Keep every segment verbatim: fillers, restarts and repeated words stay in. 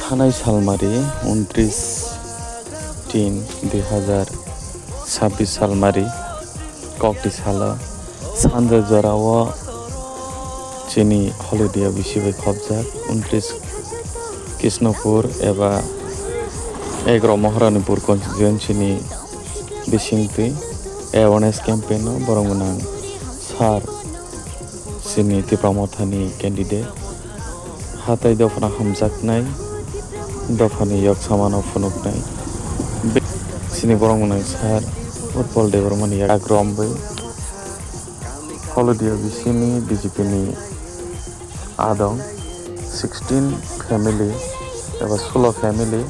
Thanai salmari, untris tin dui hazar sabbish salmari, kokti salo sanja jorao chini Holiday bisi bai khopjak, untris Kishnopur eba egro Maharanipur constituency ni bisingtwi awareness campaign no borok gwnang sir chini Tipra Mothani candidate. Hatai dophano hamjaknai, dophani yok samano phunuknai. Be-, chini borok mwnai sir Utpal Debbarmani yak romwi Holiday bisini B J P ni adong sixteen family eba sulo family,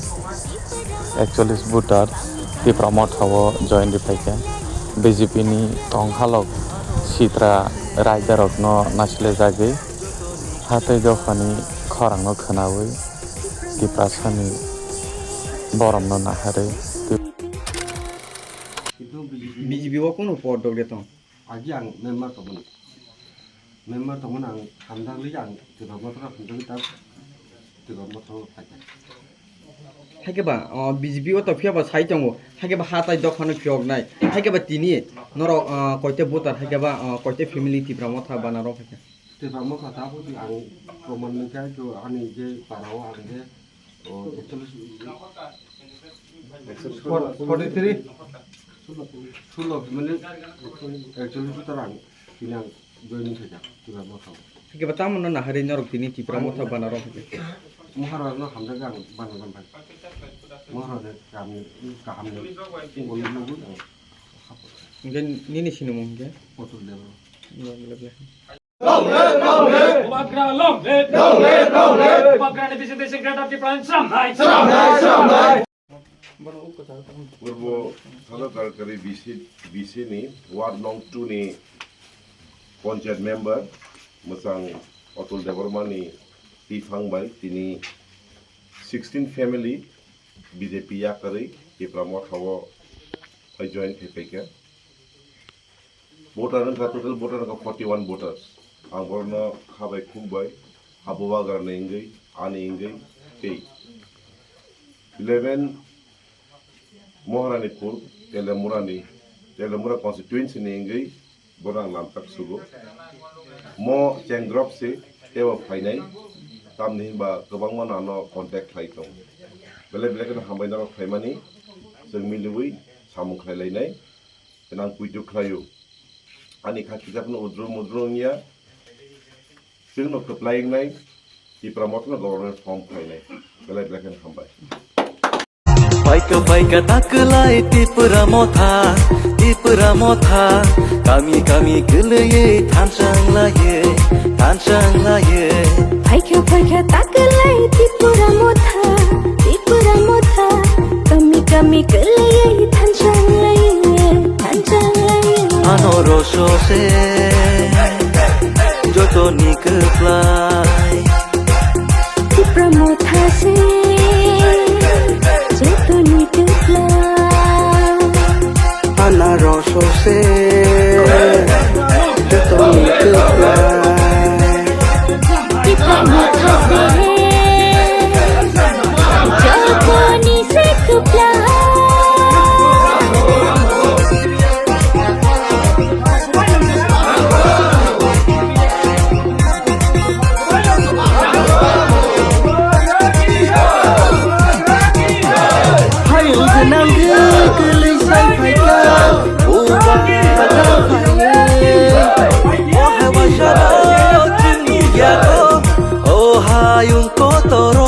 ekchollis voter Tipra Motha o join rwphaikha. B J P ni tonghalok sitra raidarokno nasilejagwi hatai dophani khorangno khwnawi Tiprasani boromno naharwi. B J P o kunu por dogde tong? Agi ang member tongmani. Member tongmani ang hamjakli ang Tipra Motha hamjakli tak Tipra Motha o phaikha. Haikhe ba, o, B J P o to phiya ba sai tongo. Haikhe ba hatai dophano phiyoknai. Haikhe ba tini norok, o, koite voter haikhe ba, o, koite family Tipra Motha bana rok haikhe. Tipra Motha ta bo di ang proman nungkha to ani je para o ang je, o, ekchollis, forty three. Sulo, mane, ekchollis voter ang, tini ang joining khaijak, Tipra Motha o. Haikhe ba tamo no naharwi norok tini Tipra Motha bana rok haikhe. Mohara no hamjakha ang bana bana. Mohara de kaham ni, kaham ni, ungkol ni nugwi ang. Hwnkhe nini sinimung hwnkhe? Potul Debbarma. Long live, long live. Bubagra long live. Long live, long live. Bubagrani bising bising Greater Tipraland sramnai. Sramnai, sramnai. Purbo Sadar Tarkari B C, B C ni Ward Nong two ni Panchayat member mwchang Atul Debbarma ni twiphang bai tini sixteen family B J P yakarwi Tipra Motha o phai join khai paikha. Voter wngkha, total voter wngkha forty one voters. Ang borokno kha bai khuk bai, abo Bubagrani wngwi, ani wngwi tei eleven Maharanipur, Telemurani, Telemura constituency ni wngwi borok ang lamchak sugo. Mo cheng drop se teibo phainai, tamni hinba kwbangma no ano contact khlai tongo. Belai belai kheno hambai norok phaimani, chwng miliwi samung khlai lainai. Nang puitu khlaio. Ani kha kijakno udru mudru wngya. Chwngno kwplai wngnai, Tipra Mothano government form khlainai. Belai belai kheno hambai. Paika paika takwlai Tipra Motha, Tipra Motha. Kami kami kwlwiwi thanchang laiwi, thanchang laiwi. Paika paika takwlai Tipra Motha, Tipra Motha. Kami kami kwlwiwi thanchang laiwi. Ano rosose jotoni kwplai. Tipra Motha se jotoni kwplai. Ano rosose jotoni kwplai. Tipra Motha se jotoni se kwplai. Hayung gwnang gwi kwlwi sai phaikha, bubagra phaiwi. O hai waisa rok chwngni yago, o hayung kotor